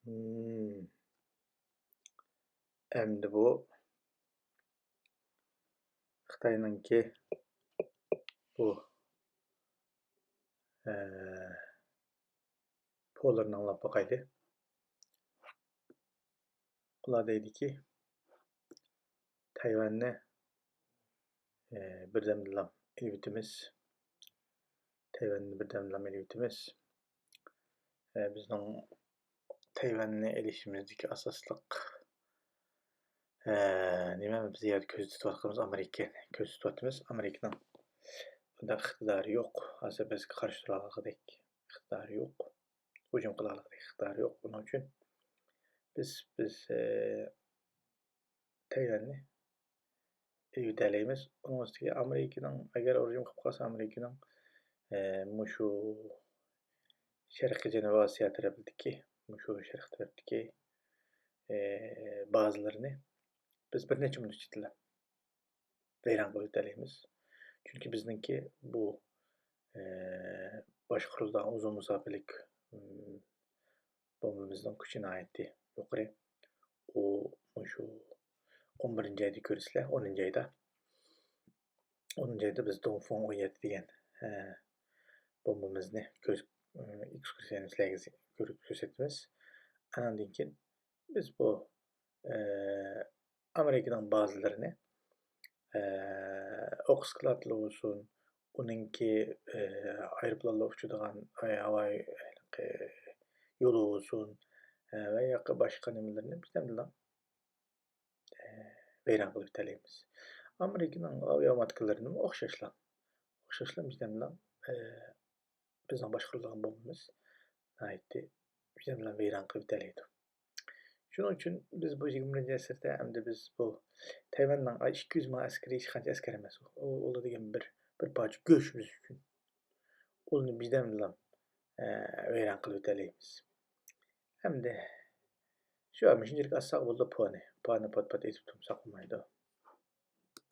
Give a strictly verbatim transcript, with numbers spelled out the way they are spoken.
مم. ئەمدى بۇ خىتاينىڭكى بۇ، ئە، پولىرىنى ئاڭلاپ باقايلى. ئۇلار دەيدىكى، تەيۋەننى، ئە، بىردەمدىلا ئېلىۋېتىمىز. تەيۋەننى بىردەمدىلا ئېلىۋېتىمىز. ئە، بىزنىڭ تەيۋەننى ئېلىشىمىزدىكى ئاساسلىق، ئە، نېمە، بىز يەردە كۆزدە تۇتۇۋاتقىنىمىز ئامېرىكىنى كۆزدە تۇتۇۋاتىمىز. ئامېرىكىنىڭ بۇنداق ئىقتىدارى يوق. ھازىر بىزگە قارشى تۇرالىغۇدەك ئىقتىدارى يوق. ھۇجۇم قىلالىغۇدەك ئىقتىدارى يوق. بۇنىڭ ئۈچۈن بىز، بىز، ئە، تەيۋەننى ئېلىۋېتەلەيمىز. ئۇنىڭ ئۈستىگە ئامېرىكىنىڭ، ئەگەر ھۇجۇم قىلىپ قالسا، ئامېرىكىنىڭ، ئە، مۇشۇ شەرقىي جەنۇبىي ئاسىيا تەرەپىدىكى، مۇشۇ شەرق تەرەپتىكى، ئە، بازىلىرىنى بىز بىر نەچچە مىنۇت ئىچىدىلا ۋەيران قىلىۋېتەلەيمىز. چۈنكى بىزنىڭكى بۇ، ئە، باشقۇرۇلىدىغان ئۇزۇن مۇساپىلىك، ئىم، بومبىمىزنىڭ كۈچى ناھايىتى يۇقىرى. ئۇ مۇشۇ ئون بىرىنچى ئايدا كۆرىسىلەر، ئونىنچى ئايدا. ئونىنچى ئايدا بىز دۇڭفېڭ ئون يەتتە دېگەن، ئە، بومبىمىزنى كۆز-، ئىم، ئېكسكۇرسىيەنى سىلەرگە كۆرۈپ كۆرسىتىمىز. ئاندىن كېيىن بىز بۇ، ئە، ئامېرىكىنىڭ بازىلىرىنى، ئە، ئوق سكلادلىرى بولسۇن، ئۇنىڭكى، ئە، ئايروپىلانلار ئۇچىدىغان، ئە، ھاۋا يولى بولسۇن، ئە، ۋە ياكى باشقا نېمىلىرىنى بىردەمدىلا، ئە، ۋەيران قىلىۋېتەلەيمىز. ئامېرىكىنىڭ ئاۋىئاماتكىلىرىنىمۇ ئوخشاشلا، ئوخشاشلا بىردەمدىلا، ئە، بىزنىڭ باشقۇرىدىغان بومبىمىز ناھايىتى بىردەمدىلا ۋەيران قىلىۋېتەلەيدۇ. شۇنىڭ ئۈچۈن بىز بۇ يىگىرمە بىرىنچى ئەسىردە ئەمدى بىز بۇ تەيۋەننىڭ ئىككى يۈز مىڭ ئەسكىرى ھېچقانچە ئەسكەر ئەمەس. ئۇ، ئۇ، ئۇلار دېگەن بىر، بىر پارچە گۆش بىز ئۈچۈن. ئۇلارنى بىردەمدىلا، ئە، ۋەيران قىلىۋېتەلەيمىز. ئەمدى شۇ مۇشۇنچىلىك ئاتساق بولىدۇ پونى. پونى پات-پات ئېتىپ تۇرساق بولمايدۇ.